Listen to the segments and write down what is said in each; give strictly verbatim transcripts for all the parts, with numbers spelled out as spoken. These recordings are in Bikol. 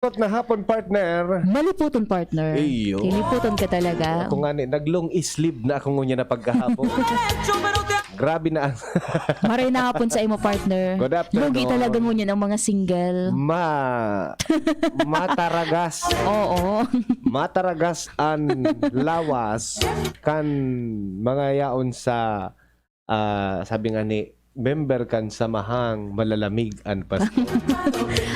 Malipot na hapon, partner. Maliputon, partner. Iyo. Kiniputon ka talaga. Ako nga ni, nag-long sleeve na ako ngunyan na pagkahapon. Grabe na ang Maray na hapon sa imo, partner. Good afternoon. Lugi talaga ngunyan ang mga single. Ma-, mataragas. Oo. Mataragas an lawas kan mga yaon sa, ah, sabi nga ni, member kan samahang malalamig an Pasko.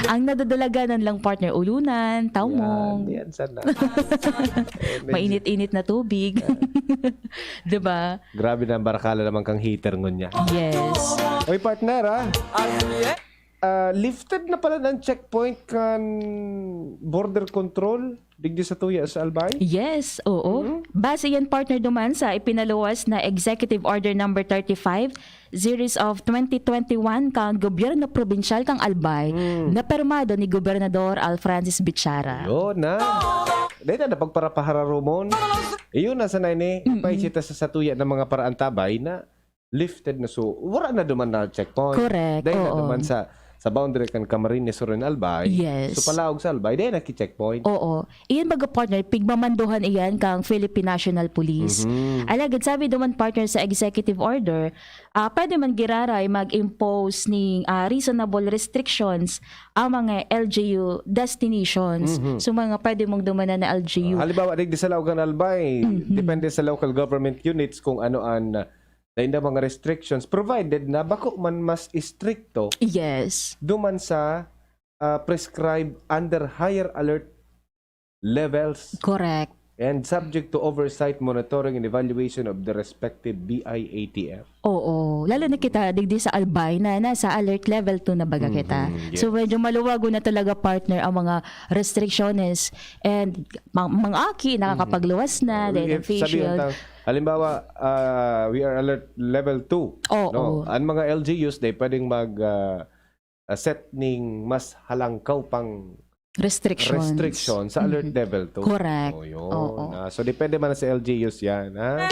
Ang nadadalaganan lang, partner, ulunan, tawmong. Yan, yan sana. Eh, medyo Mainit-init na tubig. 'Di ba? Grabe na, barakala naman kang heater ngunyan. Yes. Oy, partner, ah. Ah, lifted na pala ang checkpoint kan border control digdi sa tuya sa Albay? Yes, oo. Mhm. Base yan, partner, duman sa ipinaluwas na Executive Order Number thirty-five, Series of twenty twenty-one kan Gobyerno Probinsyal kan Albay, Hmm. na permado ni Gobernador Alfrancis Bichara. Yun na. Dahil na pagparapahararumon. Iyon na sana ini. Mm-mm. Paisita sa satuya ng mga paraantabay na lifted na, so wala na duman na checkpoint. Correct, Dahil na oo. duman sa, sa boundary kan Camarines Sur and Albay. Yes. So palaog sa Albay, dahil na ki-checkpoint. Oo. Iyan baga, partner, pigmamanduhan iyan kang Philippine National Police. Mhm. Alagad sabi duman, partner, sa executive order, ah, pwede man giraray mag-impose ning, ah, reasonable restrictions ang mga L G U destinations. Mhm. So, mga pwede mong dumanan na L G U. Ah, halimbawa, digdi sa Laogan Albay, Mhm. depende sa local government units kung ano ang, ah, dahil na mga restrictions, provided na bako man mas istrikto Yes. duman sa, ah, prescribed under higher alert levels Correct. and subject to oversight, monitoring, and evaluation of the respective B I A T F. Oo. Lalo na kita, digdi sa Albay, na nasa alert level two na baga kita. Mhm, yes. So, medyo maluwago na talaga, partner, ang mga restrictions. And ma-, mga aki, nakakapagluwas na, Mhm. dahil If ng facial. sabihin ta-, halimbawa, ah, we are alert level two, Oo. no? Ang mga L G Us, dahil pwedeng mag, ah, ah, set ning mas halangkaw pang Restrictions. restriction sa alert Mhm. level two. Correct. O, yun. Oo. Ah, so, depende man sa L G Us yan, ha?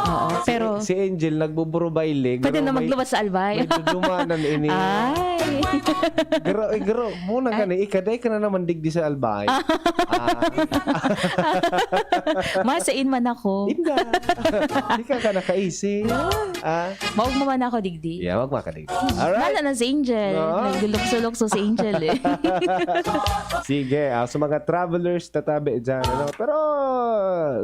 Oo, Si, pero si Angel, nagbuburubayling, pwede pero na may, magluwas sa Albay. may dudumanan ini. Ay. Garo, eh, garo, muna Ay. gani, ika, dai ka na naman digdi sa Albay. Ah. Ah. Masain man ako. Inda. Ika ka nakaisi. Ah. Maog man ako digdi. Yeah, maog man ka digdi. Alright. Lalo na si Angel. Oo. Naglulukso-lukso si Angel, eh. Sige, ah, sa mga travelers, tatabi dyan, ano? Pero,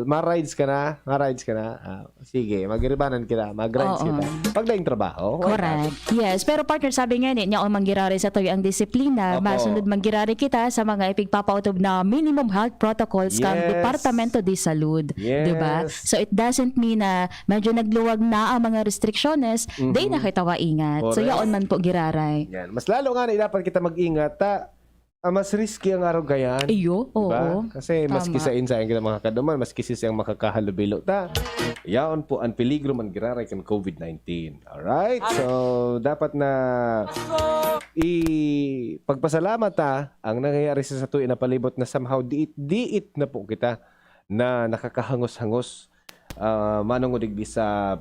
ma-rides ka na? Ma-rides ka na? Ah, sige, magribanan kita. Mag-rides Oo. kita. Pag daing trabaho, why not? Correct. Yes, pero, partner, sabi nga ni, niya, "O, manggirari sa tuyo ang disiplina." Opo. Masunod manggirari kita sa mga ipigpapautob na minimum health protocols kang Yes. Departamento de Salud. Yes. Diba? So, it doesn't mean na medyo nagluwag na ang mga restrictions, Mhm. dai na kita maingat. So, Correct. yaon man po giraray. Yan. Mas lalo nga na dapat kita mag-ingat, ta, ah, mas risky ang arugayan. Iyo, Diba? oo. Kasi maski Tama. sa insa ang kita makakaduman, maski sa siyang makakahalubilo ta, yaon po ang peligro man giraray kan covid nineteen. Alright? So, dapat na ipagpasalamat ta ang nangyayari sa satuya na palibot na somehow diit-diit na po kita na nakakahangos-hangos, ah, manungo digdi sa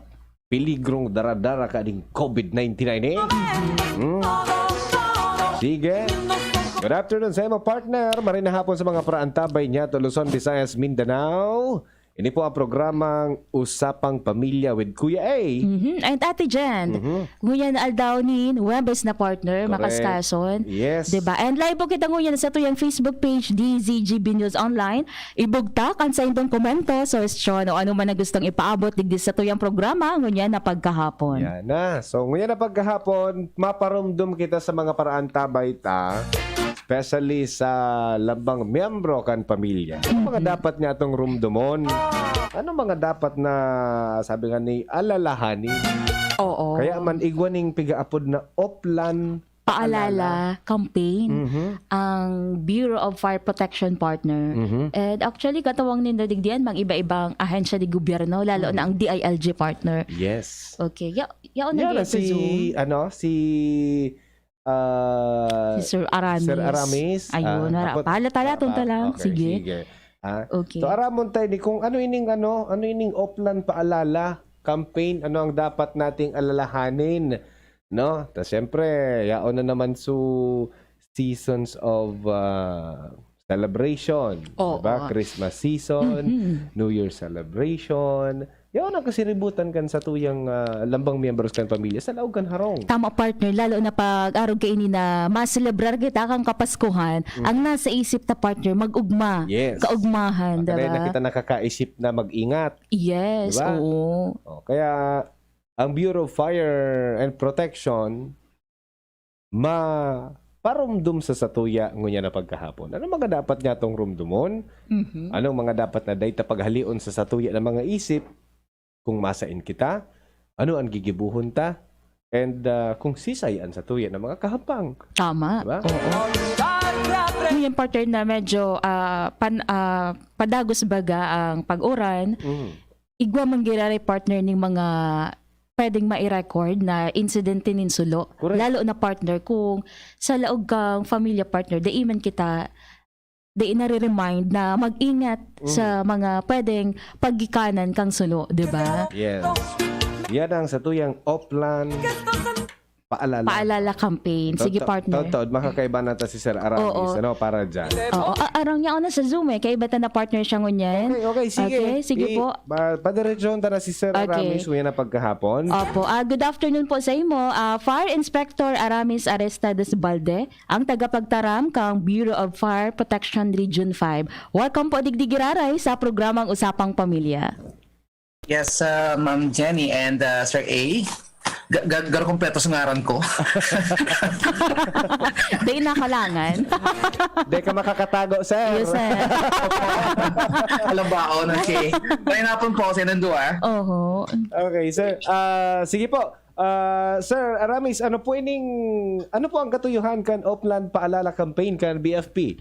peligrong daradara kaning covid nineteen na ini. Hmm. Sige. Good afternoon sa imo, partner. Maray na hapon sa mga paraantabay niya, to Luzon, Visayas, Mindanao. Ini po ang programang Usapang Pamilya with Kuya A. Mhm. And Ate Jen, Mhm. ngunyan na aldaw nin Huwebes na, partner, Correct. makaskason. Yes. Diba? And live po kita ngunyan sa tuyang Facebook page, D Z G B News Online. Ibugtak ang saindong komento, suhestyon, o ano man ang gustong ipaabot digdi sa tuyang programa, ngunyan na pagkahapon. Yan na. So, ngunyan na pagkahapon, maparumdom kita sa mga paraantabay ta, especially sa lambang miyembro kan pamilya. Ano mga Mhm. dapat niya itong rumdomon? Ano mga dapat na, sabi nga ni, alalahanin? Oo. Kaya man, igwa ning pigaapod na Oplan Paalala Paalala. campaign Mhm. ang Bureau of Fire Protection, partner. Mhm. And actually, katawang ninda digdiyan, mang iba-ibang ahensya de gobyerno, lalo Mhm. na ang D I L G, partner. Yes. Okay. Ya-, yaon na Yan, gyud sa si, Zoom. ano, si, ah, Si Sir Aramis. Sir Aramis. Ayun, Ah, wala ako, pa. Hala, tala, wala tonta pa. lang. Okay, Sige. sige. Ah, Okay. so, aramon tayo ni kung ano ining, ano, ano ining Oplan Paalala campaign, ano ang dapat nating alalahanin, no? Ta, siyempre, yaon na naman su-, seasons of, ah, celebration, Oo. diba? Christmas season, Mhm. New Year celebration. Yaon ang kasiributan kan satuyang, ah, lambang miyembros kan pamilya sa laog kan harong. Tama, partner, lalo na pag arog kaini na maselebrar kita kang Kapaskuhan, Mm. ang nasa isip ta, partner, mag-ugma, Yes. kaugmahan, Pagka na diba? kita nakakaisip na mag-ingat. Yes, Diba? Oo. O, kaya ang Bureau of Fire and Protection, maparumdom sa satuya ngunyan na pagkahapon. Ano mga dapat niya tong rumdumon? Mhm. Anong mga dapat na data paghalion sa satuya na mga isip? Kung masain kita, ano ang gigibuhon ta? And, ah, kung sisay an satuya na mga kahapang. Tama. Diba? Oo. Ngayon, partner, na medyo ah, pan, ah, padagos baga ang pag-uran, Mhm. igwa man giraray, partner, ning mga pwedeng mai-record na insidente nin sulo. Correct. Lalo na, partner, kung sa laog kang familya, partner, dai man kita, dai nare-remind na mag-ingat Mm. sa mga pwedeng paggikanan kang sulo, di ba? Yes. Yan ang satuyang Oplan paalala. Paalala campaign. Sige, Taod-taod, partner. taod-taod, makakaiba na ta si Sir Aramis, Oo. ano, para dyan. Oo, a- arang niya ako na sa Zoom eh. Kaiba ta na, partner, siya ngunyan. Okay, okay, sige. Okay, sige I- po. Pa, padiretsyon ta na si Sir Okay. Aramis, uyan na pagkahapon. Opo. Ah, good afternoon po sa imo. Ah, Fire Inspector Aramis Arestados Balde, ang tagapagtaram kang Bureau of Fire Protection Region five. Welcome po, digdi giraray, sa programang Usapang Pamilya. Yes, uh, Ma'am Jenny and uh, Sir A. Ga- ga- garo kompleto sa ngaran ko. Dai na kailangan. Di ka makakatago, sir. Yes, sir. Alam baon, okay. Maayong hapon po sa inyong duwa. Oho. Okay, sir. Ah, sige po. Ah, Sir Aramis, ano po ining, ano po ang katuyuhan kan Oplan Paalala Campaign kan B F P?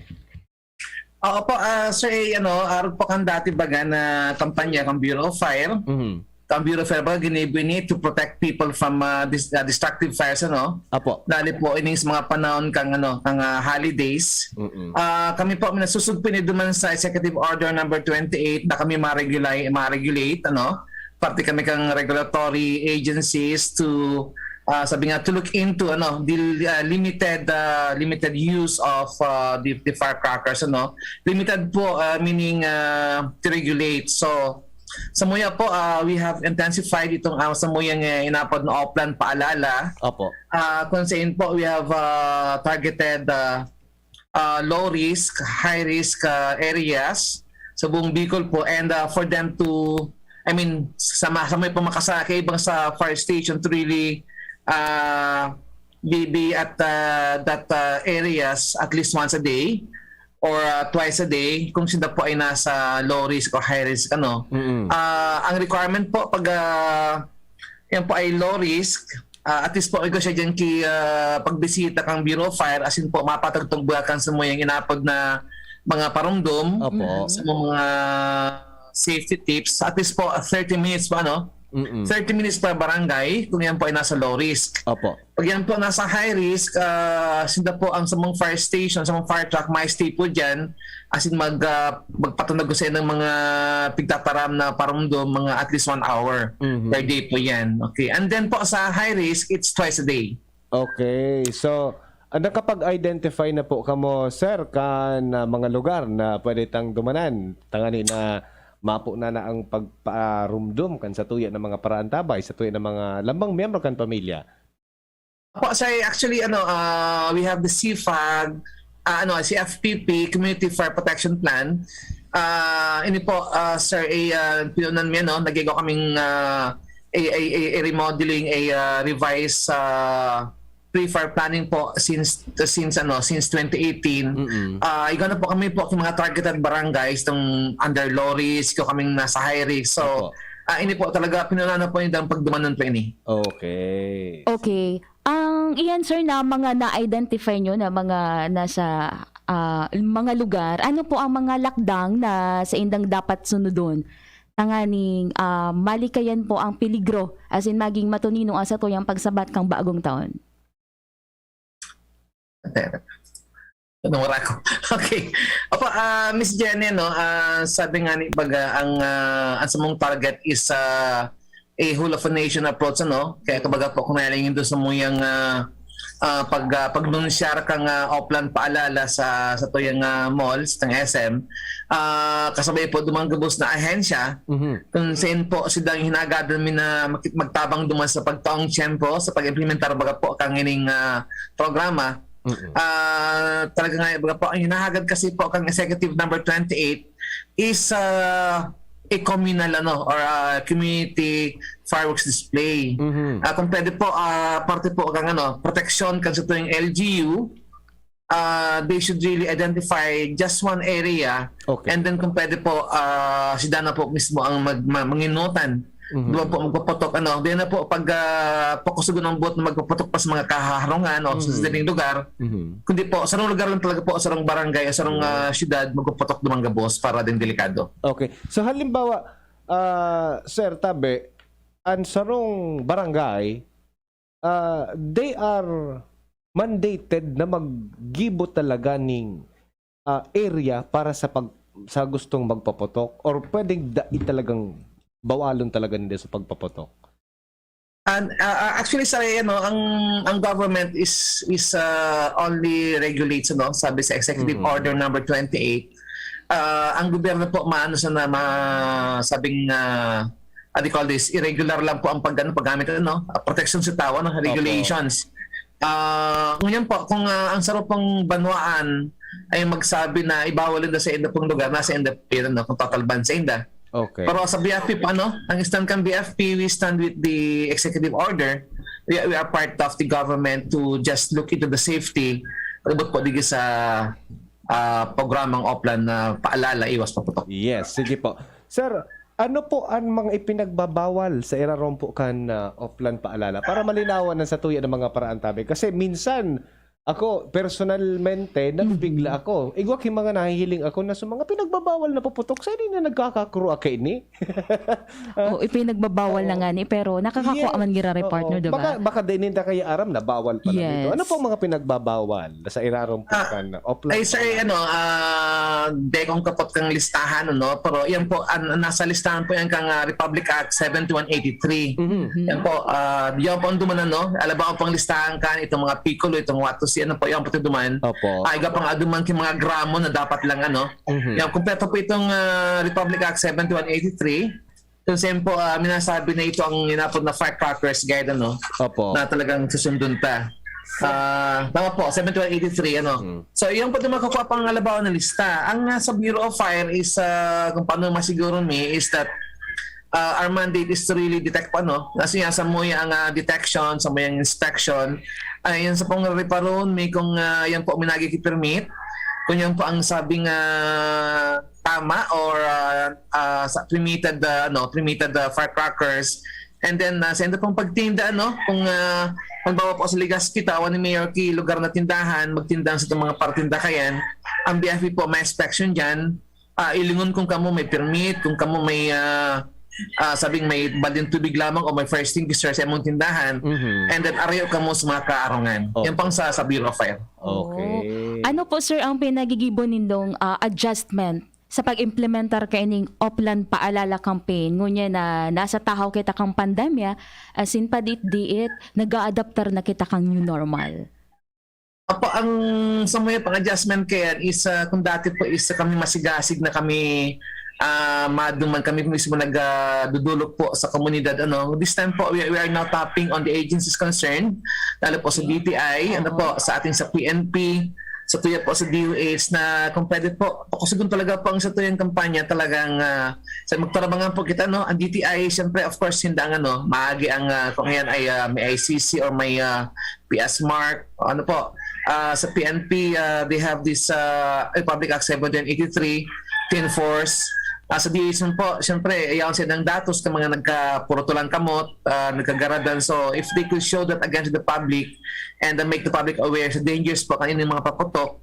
Oo po, ah, Sir A, ano, arog po kan dati baga na kampanya kan Bureau of Fire. Mhm. Kan Bureau of Fire baga ginibo ini to protect people from ah, dis- ah, destructive fires, ano. Apo. Lalo po ining sa mga panahon kang ano, kang ah, holidays. Mm-mm. Ah, kami po, nasusugpin duman sa Executive Order number twenty-eight na kami ma-regulate, ma-regulate, ano, parte kami kang regulatory agencies to ah, sabi nga, to look into ano, the ah, limited ah, limited use of ah, the, the firecrackers, ano. Limited po, ah, meaning ah, to regulate. So, samuya po, ah, we have intensified itong ah, samuyang eh, inapod na Oplan Paalala. Apo. Ah, kung saan po, we have ah, targeted ah, ah, low risk, high risk ah, areas sa buong Bicol po, and ah, for them to, I mean, sa, ma- sa may pamakasa, kaibang sa fire station to really ah, be, be at ah, that ah, areas at least once a day or ah, twice a day kung sila po ay nasa low risk o high risk, ano. Mm-mm. Ah, ang requirement po pag ah, yan po ay low risk, ah, at least po, igo siya dyan ki ah, pagbisita kang Bureau of Fire, asin po mapatagtog ba kan samuyang inapod na mga parumdom Apo. sa mga safety tips. At least po, ah, thirty minutes po, ano? Mm-mm. Thirty minutes per barangay kung yan po ay nasa low risk. Apo. Pag yan po nasa high risk, ah, sinda po ang sa mga fire station, sa mga fire truck, may stay po dyan. Asin mag, ah, magpatunag ko sa ng mga pigtataram na parumdom, mga at least one hour Mhm. per day po yan. Okay. And then po sa high risk, it's twice a day. Okay. So, ah, nakapag-identify na po kamo, sir, kan ah, mga lugar na pwede tang dumanan? Tangani na mapo na na ang pagparumdom kan satuya ng mga paraantabay, satuya ng mga lambang miyembro kan pamilya. Po, sir, actually, ano, ah, we have the C fag, ah, ano, C F P P, Community Fire Protection Plan. Ah, ini po, ah, sir, eh, ah, pinunan mi, no, nagigo kaming ah, a, a, a, a remodeling, a ah, revised ah, pre-fire planning po since since ano since twenty eighteen. Mm-mm. Ah, igo na po kami po sa mga targeted barangays, itong under low risk, igo kaming nasa high risk. So, Opo. ah, ini po talaga, pinuna na po yung pagdumanan po ini. Okay. Okay. Ang iyan, sir, na mga na-identify nyo na mga nasa ah, mga lugar, ano po ang mga lakdang na sa indang dapat sunodon? Tanganing ah, malikayan po ang peligro, as in maging matuninong ang satuyang pagsabat kang bagong taon. Ano, wala ko. Okay. Opo, ah, Miss Jenny, no, ah, sabi nga ni baga, ang ah, ang samong target is ah, a whole of a nation approach, ano? Kaya kabaga po kung nailing doon sa muyang ah, ah, pag, ah, pagnunsyar kan, ah, Oplan Paalala sa, sa tuyang, ah, mall, sa S M, ah, kasabay po duman gabos na ahensya, Mhm. kung saan po sidang hinagadan mi na makit-, magtabang duman sa pagtaong tiyempo, sa pag-implementar, baga po, kan ining, ah, programa. Mhm. Ah, talaga nga, baga po, ang hinahagad kasi po kan Executive Number twenty-eight is, ah, a communal, ano, or, ah, community fireworks display. Mhm. Ah, kung pwede po, ah, parte po kan, ano, proteksyon kan sa tuwing L G U, ah, they should really identify just one area, Okay. and then kung pwede po, ah, sila na po mismo ang mag-, ma-, manginutan. Mhm. Doon po magpaputok, ano, di na po pag, ah, pakusugon ang buot na magpaputok pa sa mga kaharungan o sa Mhm. sariling lugar. Mhm. Kundi po, sarong lugar lang talaga po, sarong barangay, sarong, ah, syudad, magpaputok duman gabos para din delikado. Okay. So halimbawa, ah, Sir Tabe, ang sarong barangay, ah, they are mandated na maggibo talaga ning, ah, area para sa pag-, sa gustong magpaputok, or pwedeng dai talagang bawalon talaga nila sa pagpaputok? And, ah, ah, actually, sa, ano, ang, ang government is, is, ah, only regulates, ano, sabi sa Executive Mhm. Order number twenty-eight. Ah, ang gobyerno po maano sa na ma-, sabing, ah, what do you call this, irregular lang po ang pag-, ano, paggamit, ano, ah, proteksyon sa tao, ano, regulations. Ah, ngunyan po, kung, ah, ang saro pong banwaan ay magsabi na ibawal inda sa inda pong lugar, nasa inda po yun, ano, kung total ban sa inda. Okay. Pero sa B F P po, ano, ang stand kan B F P, we stand with the executive order. We, we are part of the government to just look into the safety. Pag-abot po digi sa, ah, programang Oplan na paalala, iwas paputok. Yes, sige po. Sir, ano po ang mga ipinagbabawal sa irarom po kan, ah, Oplan Paalala? Para malinawan ang satuya ng mga paraan, Tabe. Kasi minsan, ako, personalmente, nabibigla ako. Igwa ki mga nahihiling ako na sa mga pinagbabawal na puputok, sa ini na nagkakakruha kaini? O, ipinagbabawal na Oo. nga ni, pero nakakakuha Yes. man gira report Oo. nyo, di Baka, ba? baka di ninda kaya aram na bawal pala Yes. dito. Ano pong mga pinagbabawal sa irarom po Ah, kan Oplan? Ay, sir, ano, ah, di kong kapot kang listahan, ano, pero yan po, an-, nasa listahan po yan kang, ah, Republic Act seventy-one eighty-three. Mhm. Mhm. Yan po, ah, yan po ang dumanan, no? Alam ba ang panglistahan kan itong mga piccolo, itong watusi, ano po, yan po ito duman. Opo. Ay, iba pang aduman kay mga gramo na dapat lang, ano. Mhm. Yan, kumpleto po itong, ah, Republic Act seventy-one eighty-three. Kung saan po, ah, minasabi na ito ang inapod na firecrackers guide, ano, Opo. na talagang susundon ta. Ah, tama po, seventy-one eighty-three, ano. Mm. So, yung po itong makukuha pang halabaw na lista. Ang, ah, sa Bureau of Fire is, ah, kung paano masiguro mi, is that, ah, our mandate is to really detect po, ano. Kasi nga, sa muya ang, ah, detection, sa muya ang inspection, ay, yan sa pong reparon, may kung, ah, yan po minagi ki permit, kung yan po ang sabing, ah, tama or, ah, ah, sa permitted, ah, ano, permitted, ah, firecrackers. And then, ah, sa enda pong pagtinda, ano, kung, ah, halimbawa po sa Legazpi, tawan ni Mayor ki lugar na tindahan, magtinda sa itong mga partinda kayan, ang B F P po may inspection dyan, ah, ilingon kung kamo may permit, kung kamo may, ah, ah, sabing may balding tubig lamang o may fire extinguisher sa imong tindahan, Mhm. and then arayo kamo sa mga kaarungan. Opo. Yan pang sa, sa Bureau of Fire. Okay. Ano po, sir, ang pinagigibo nindong, ah, adjustment sa pag-implementar kaining Oplan Paalala Campaign? Ngunyan na nasa tahaw kita kang pandemya, asin padit-diit, nag-aadaptar na kita kang new normal. Apo, ang sa mga pang-adjustment kayan is, ah, kung dati po is kami masigasig na kami, ah, maduman kami mismo nag, ah, dudulog po sa komunidad, ano. This time po, we, we are now tapping on the agencies concerned, lalo po sa D T I, ano po, sa ating sa P N P, sa tuya po sa D O H na kung pwede po, pakusugon talaga po ang sa tuyang kampanya talagang, ah, sa magtarabangan po kita, no? Ang D T I, siyempre, of course, hindi ang ano, maagi ang, ah, kung yan ay, ah, may I C C or may, ah, P S mark, ano po, ah, sa P N P, ah, they have this, ah, Republic Act seventeen eighty-three, to enforce. Ah, sa D H S po, siyempre, ayaw siya ng datos ng mga nagkapurutulang kamot, ah, nagkagaradan. So, if they could show that again to the public and then make the public aware sa dangers po kanino yung mga paputok,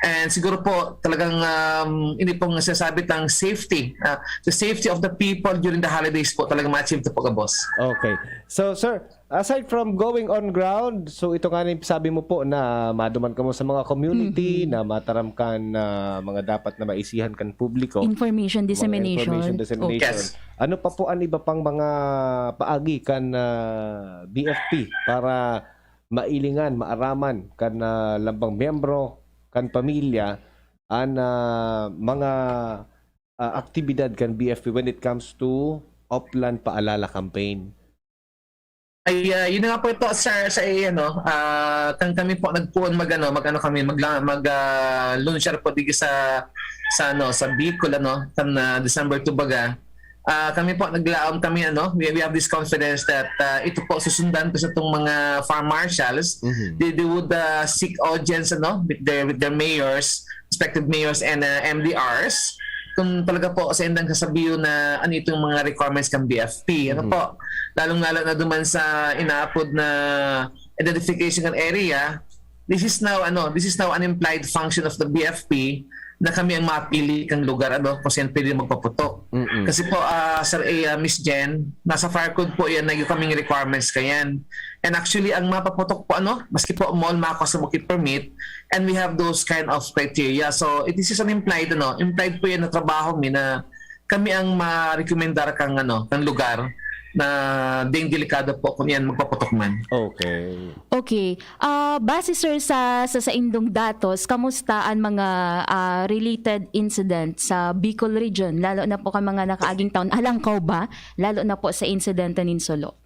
and siguro po, talagang, um, ini pong nasasabi tang safety, ah, the safety of the people during the holidays po, talagang ma-achieve ito po, boss. Okay. So, sir, aside from going on ground, so ito nga ni sabi mo po na maduman kamo sa mga community Mhm. na mataram kan na mga dapat na maisihan kan publiko. Information Mga dissemination. information dissemination. Yes. Ano pa po ang iba pang mga paagi kan, ah, B F P para mailingan, maaraman kan, ah, lambang miyembro kan pamilya an, ah, mga, ah, aktibidad kan B F P when it comes to Oplan Paalala Campaign? Ay, ah, yun na nga po ito, sir, sa, eh, ano, ah, kan kami po nagpuon mag, ano, mag, ano kami, mag, mag, ah, lunsar po digi sa, sa, ano, sa Bicol, ano, kan, ah, December two baga. Ah, kami po, naglaom kami, ano, we, we have this confidence that, ah, ito po susundan ko sa itong mga farm marshals. Mhm. They, they would, ah, seek audience, ano, with their, with their mayors, respective mayors and, ah, M D Rs. Kung talaga po sa indang kasabiyo na ano itong mga requirements kan B F P. Ano Mhm. po? Lalong-lalo na duman sa inaapod na identification kan area, this is now, ano, this is now an implied function of the B F P na kami ang mapili kang lugar, ano, kung saan pwede magpaputok. Mm-mm. Kasi po, ah, Sir A, ah, Miss Jen, nasa fire code po yan na yung kaming requirements kayan. And actually, ang mapaputok po, ano, maski po mall, makakasabot ki permit, and we have those kind of criteria. So, it is an implied, ano, implied po yan na trabaho mi na kami ang ma-recommendar kang, ano, kang lugar na ding delikado po kung yan magpaputok man. Okay. Okay. Ah, base, sir, sa, sa saindong datos, kamusta ang mga, ah, related incident sa Bicol region, lalo na po kan mga nakaaging taon? Halangkaw ba? Lalo na po sa insidente nin sulo.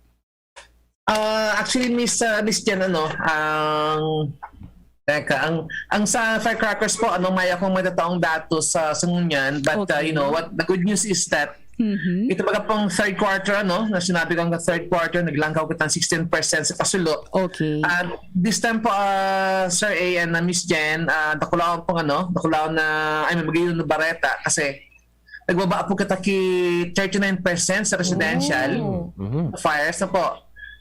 Ah, actually, Miss, ah, Miss Jen, ano, ang, teka, ang, ang sa firecrackers po, ano, may akong matataong datos sa, sa ngunyan, but, ah, you know, what the good news is that Mhm. ito baga pong third quarter, ano, na sinabi ko, ang third quarter, naglangkaw kitang sixteen percent sa kasulo. Okay. And this time po, ah, Sir A and, ah, Miss Jen, ah, dakulaon pong, ano, dakulaon na, ay, may magayon na bareta kasi nagbaba po kita ki thirty-nine percent sa residential Oh. Mhm. fires na po.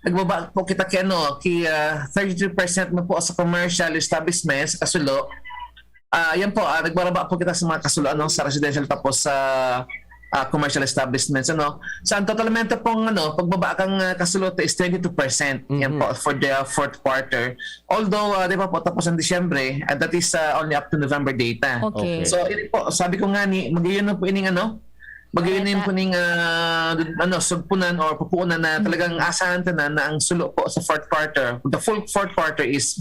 Nagbaba po kita ki, ano, ki, ah, thirty-three percent na po sa commercial establishments sa kasulo. Ah, yan po, ah, nagbababa po kita sa mga kasulo, ano, sa residential tapos sa, ah, commercial establishments, ano. Sa ang totalmente pong, ano, pagbaba kang, ah, kasulo is twenty-two percent. Yan Mhm. po for the fourth quarter. Although, ah, di ba po, tapos ang Disyembre, and that is, ah, only up to November data. Okay. Okay. So, ini po, sabi ko nga ni, magayon na po ining, ano, magayon na yun Bareta. Po ning, ah, ano, sugpunan or pupuunan na talagang asahan ta na, na ang sulo po sa fourth quarter, the full fourth quarter is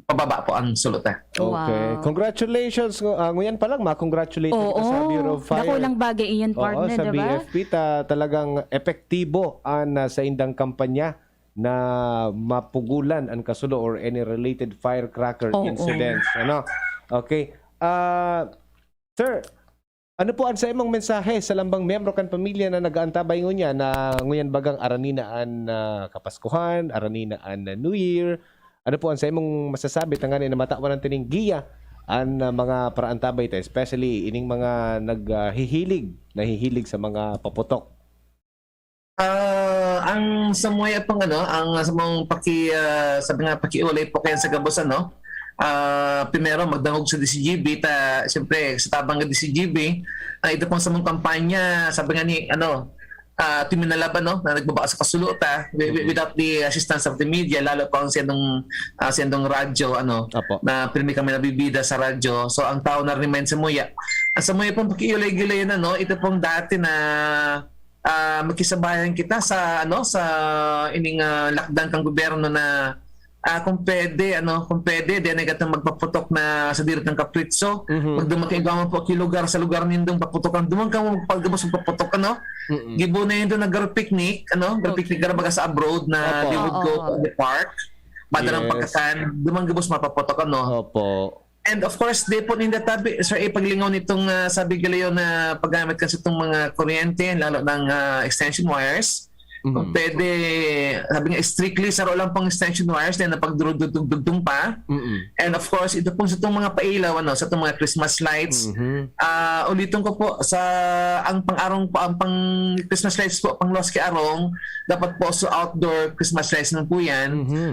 pababa po ang sulo ta. Okay. Wow. Congratulations. Ng-, ah, nguyan pa lang, ma-congratulate Oo. kita sa Bureau of Fire. Dakulang bagay iyan, Oo, partner, sa di ba? B F P ta, talagang epektibo ang, ah, saindang kampanya na mapugulan ang kasulo or any related firecracker Oo. incidents. Ano? Okay. Ah, sir, ano po ang sa imong mensahe sa lambang miyembro kan pamilya na nag-aantabay ngunyan na ngunyan bagang aranina an, ah, Kapaskuhan, aranina an, ah, New Year? Ano po ang sa imong masasabi tanganing na matawan natin ning giya an, ah, mga paraantabay ta, especially ining mga naghihilig, nahihilig sa mga paputok? Ah, ang sa mga pang ano, ang sa mga paki, ah, sabi nga, pakiulay po kayo sa gabos, ano. Ah, primero, magdangog sa D C G B, ta, siyempre, sa tabang ng D C G B, ah, ito pong sa mong kampanya, sabi nga ni, ano, ah, Team Minalab, ano, na nagbaba sa kasulo ta, wi-, wi-, without the assistance of the media, lalo pa ang sendong, ah, sendong radyo, ano, Apo. Na pirmi kami nabibida sa radyo. So, ang tao na remind sa muya. Ang sa muya pong pakiulay-gilay na, no, ito pong dati na, ah, makisabayan kita sa, ano, sa ining, ah, lakdan kang gobyerno na, ah, kung pwede, ano, kung pwede, di na gatang magpaputok na sa dirit ng kapritso. Mhm. Magduman kayo gamo po ki lugar sa lugar nindong paputokan. Duman ka mo magpagabos magpaputok, ano? Mm-mm. Gibo na yun doon nag-picnic, ano? Picnic Okay. Garo baga sa abroad na Opo. they would go Oo. to the park. Badarang Yes. pagkakan, duman gabos mapaputok, ano? Opo. And of course, di po ninda tabi, sir, eh, paglingaw nitong, ah, sabi galayo na paggamit kasi itong mga kuryente, lalo ng, ah, extension wires. Kung Mhm. pwede, sabi nga, strictly, saro lang pong extension wires, then napagdurudugdugdugdung pa. Mm-mm. And of course, ito pong sa itong mga pailaw, ano, sa itong mga Christmas lights. Mhm. Ah, ulitin ko po, sa, ang pang-arong po, ang pang Christmas lights po, pang luwas ki arong, dapat po sa outdoor Christmas lights lang po yan. Mhm.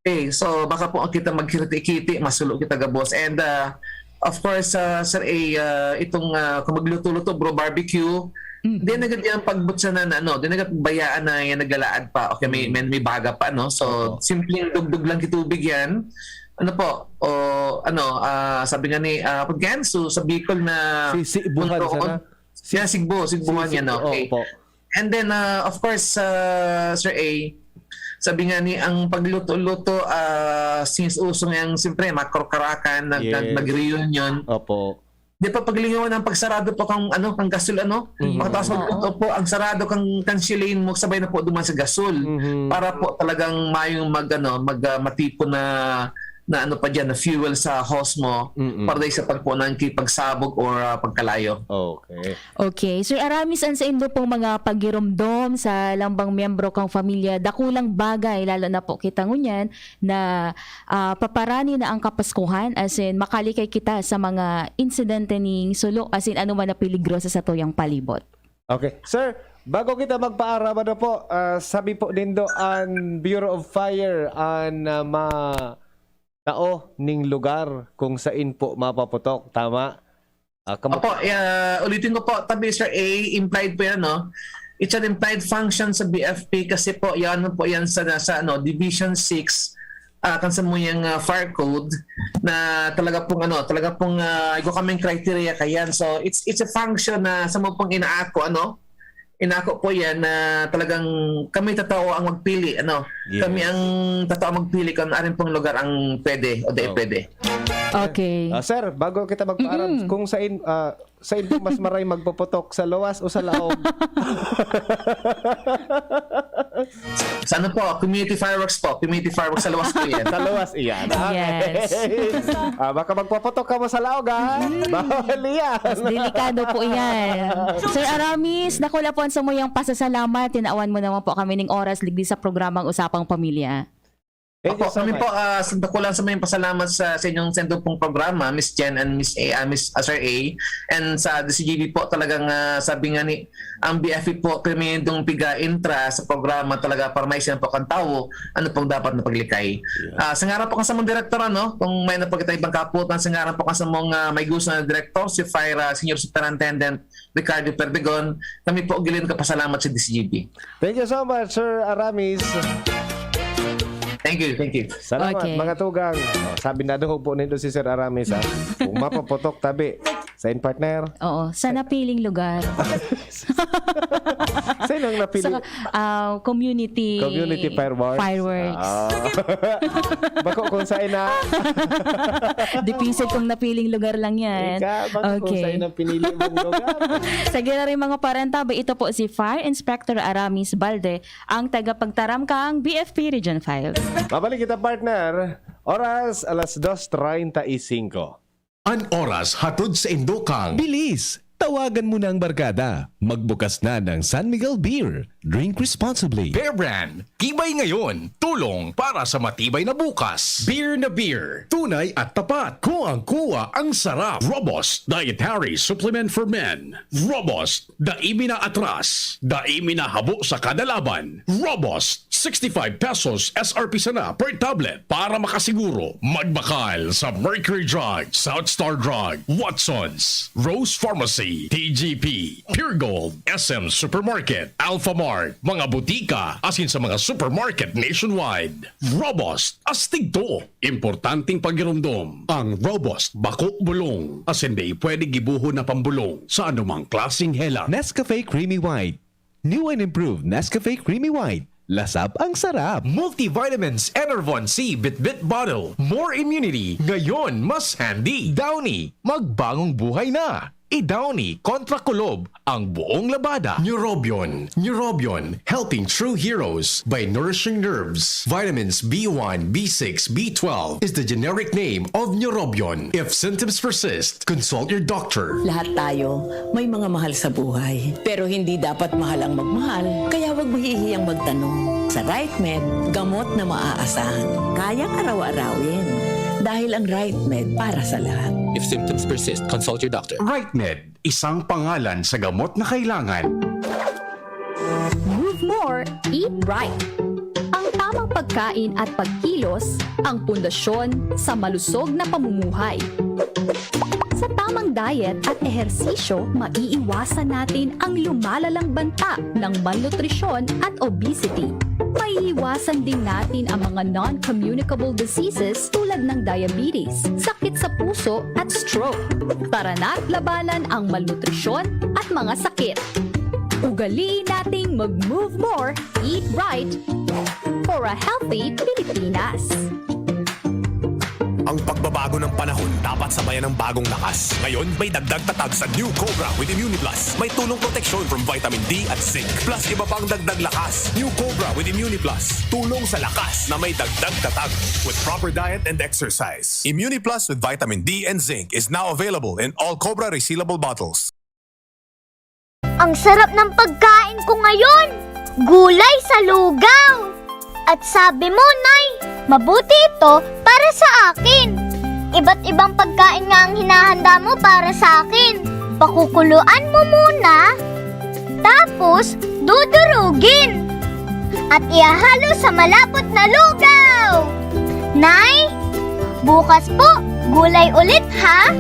Okay, so baka po kita magkiriti-kiti, masulo kita gabos. And, ah, of course, ah, Sir A, ah, itong, ah, kung magluto-luto, bro, barbecue, Mm. di na gad yan pagbutsanan na, ano, di na gad bayaan na yan nagalaad pa. Okay, may, Mm. may, may baga pa, no? So, Opo. simpleng dugdug lang kitubig yan. Ano po, o, ano, ah, sabi nga ni, ah, pagkan, so, sa Bicol na Si, si Ibuhan Punto sana? Yan, Sigbo, Sigbuhan Si- yan, si- okay. Opo. And then, uh, of course, uh, Sir A, Sabi nga ni, ang pagluto-luto, ah, since uso ngayang, siyempre, makrokarakan, nag-, nag-, Yes. nag-reunion. Opo. Di pa paglingawan ang pagsarado po kang, ano, kang gasol, ano? Mhm. Pagkatapos magluto po, ang sarado kang, kang silane mo, sabay na po duman sa gasol. Mhm. Para po talagang mayong mag, ano, mag, ah, matipon na, na ano pa dyan, na fuel sa hose mo, Mm-mm. para dahil sa pagpunan ki pagsabog or, ah, pagkalayo. Okay. Okay. Sir Aramis, an saindo pong mga pagiromdom sa lambang miyembro kang pamilya, dakulang bagay, lalo na po kita ngunyan na, ah, paparani na ang Kapaskuhan, as in, makalikay kita sa mga insidente ning sulo, as in, ano man na peligro sa satuyang palibot. Okay. Sir, bago kita magpaaram, ano po, ah, sabi po nindo, an Bureau of Fire, an, ah, ma-, tao ning lugar kung sain po mapaputok, tama? Ah, kamo Opo, ah, ulitin ko po, tabi, Sir A, implied po yan, no? It's an implied function sa B F P kasi po, yan po yan sa, sa ano, Division six, ah, kan samuyang, ah, fire code na talaga pong, ano, talaga pong, ah, igwa kaming criteria kayan. So, it's, it's a function na sa mo pong inaako, ano? Inako po yan na talagang kami tatao ang magpili, ano? Yes. Kami ang tatao magpili kung arin pong lugar ang pwede o di Oh. pwede. Okay. Ah, sir, bago kita magpaaram, Mm-mm. kung sain, ah, sain po mas maray magpuputok, sa luwas o sa laog? Sa ano po? Community fireworks po. Community fireworks sa luwas po yan. Sa luwas iyan. Okay. Yes. Ah, baka magpuputok ka mo sa laog, ha? Mm. Bawal iyan. Mas delikado po yan. Sir Aramis, dakula po an samuyang pasasalamat. Tinawan mo naman po kami ning oras, ligdi sa programang Usapang Pamilya. Thank you Opo, so kami much. po, ah, sa dakulang samuyang pasalamat sa, sa inyong sendo pong programa, Miss Jen and Miss A, ah, Miss, ah, Sir A, and sa D C G B po talagang, ah, sabi nga ni, ang B F P po, kami dong piga-intra sa programa talaga para maisin po kan tawo, ano pong dapat na paglikay. Yeah. Ah, sa ngaran po kan samong direktor, ano, kung may napagkita ibang kaputan, sa ngaran po kan samong, ah, may gusto na direktor, si Fire, ah, Senior Superintendent Ricardo Perdigon, kami po giling kapasalamat sa D C G B. Thank you so much, Sir Aramis. Thank you, thank you. Salamat, Okay. mga tugang. Oh, sabi na daw po nito si Sir Aramis, ha? Kung mapaputok, tabi. Sain, partner? Oo, sa napiling lugar. Sino ang napili? Sa, ah, community Community fireworks? fireworks. Ah. Bako kung sain na. Depende kung napiling lugar lang yan. Ika, bako kung Okay. sain ang pinili mong lugar. Sa gira rin mga parantabi, ito po si Fire Inspector Aramis Balde, ang tagapagtaram kang B F P Region five. Mabalik kita, partner. Oras, alas dos treinta y cinco. An oras hatod saindo kang Bilis! Tawagan mo na ang barkada. Magbukas na ng San Miguel Beer. Drink responsibly. Bear Brand, tibay ngayon, tulong para sa matibay na bukas. Beer na beer, tunay at tapat. Kuwang-kuwa ang sarap. Robust Dietary Supplement for Men. Robust, dai mi na atras, dai mi na habo sa kada laban. Robust, sixty-five pesos S R P sana per tablet. Para makasiguro, magbakal sa Mercury Drug, South Star Drug, Watsons, Rose Pharmacy, T G P, Pure Gold, S M Supermarket, Alphamart, mga butika, asin sa mga supermarket nationwide. Robust, astig to. Importanteng pagiromdom. Ang Robust, bako bulong. Asin di pwede gibuhon na pambulong sa anumang klaseng hela. Nescafe Creamy White. New and improved Nescafe Creamy White. Lasap ang sarap. Multivitamins Enervon C Bitbit Bottle. More immunity. Ngayon, mas handy. Downy. Magbangong buhay na. I-Downy kontra kulob ang buong labada. Neurobion. Neurobion. Helping true heroes by nourishing nerves. Vitamins B one, B six, B twelve is the generic name of Neurobion. If symptoms persist, consult your doctor. Lahat tayo may mga mahal sa buhay. Pero hindi dapat mahal ang magmahal, kaya huwag mahihiyang magtanong. Sa RightMed, gamot na maaasahan. Kayang araw-arawin. Dahil ang RightMed para sa lahat. If symptoms persist, consult your doctor. RightMed, isang pangalan sa gamot na kailangan. Move more, eat right. Ang tamang pagkain at pagkilos ang pundasyon sa malusog na pamumuhay. Sa tamang diet at ehersisyo, maiiwasan natin ang lumalalang banta ng malnutrisyon at obesity. Maiiwasan din natin ang mga non-communicable diseases tulad ng diabetes, sakit sa puso at stroke. Tara na't labanan ang malnutrisyon at mga sakit. Ugaliin nating mag-move more, eat right, For a healthy Pilipinas. Ang pagbabago ng panahon dapat sabayan ng bagong lakas. Ngayon, may dagdag tatag sa New Cobra with Immuniplus. May tulong proteksyon from vitamin D at zinc. Plus, iba pang dagdag lakas. New Cobra with Immuniplus. Tulong sa lakas na may dagdag tatag with proper diet and exercise. Immuniplus with vitamin D and zinc is now available in all Cobra resealable bottles. Ang sarap ng pagkain ko ngayon! Gulay sa lugaw! At sabi mo, Nay, mabuti ito para sa akin. Iba't ibang pagkain nga ang hinahanda mo para sa akin. Pakukuluan mo muna, tapos dudurugin. At ihahalo sa malapot na lugaw. Nay, bukas po, gulay ulit ha?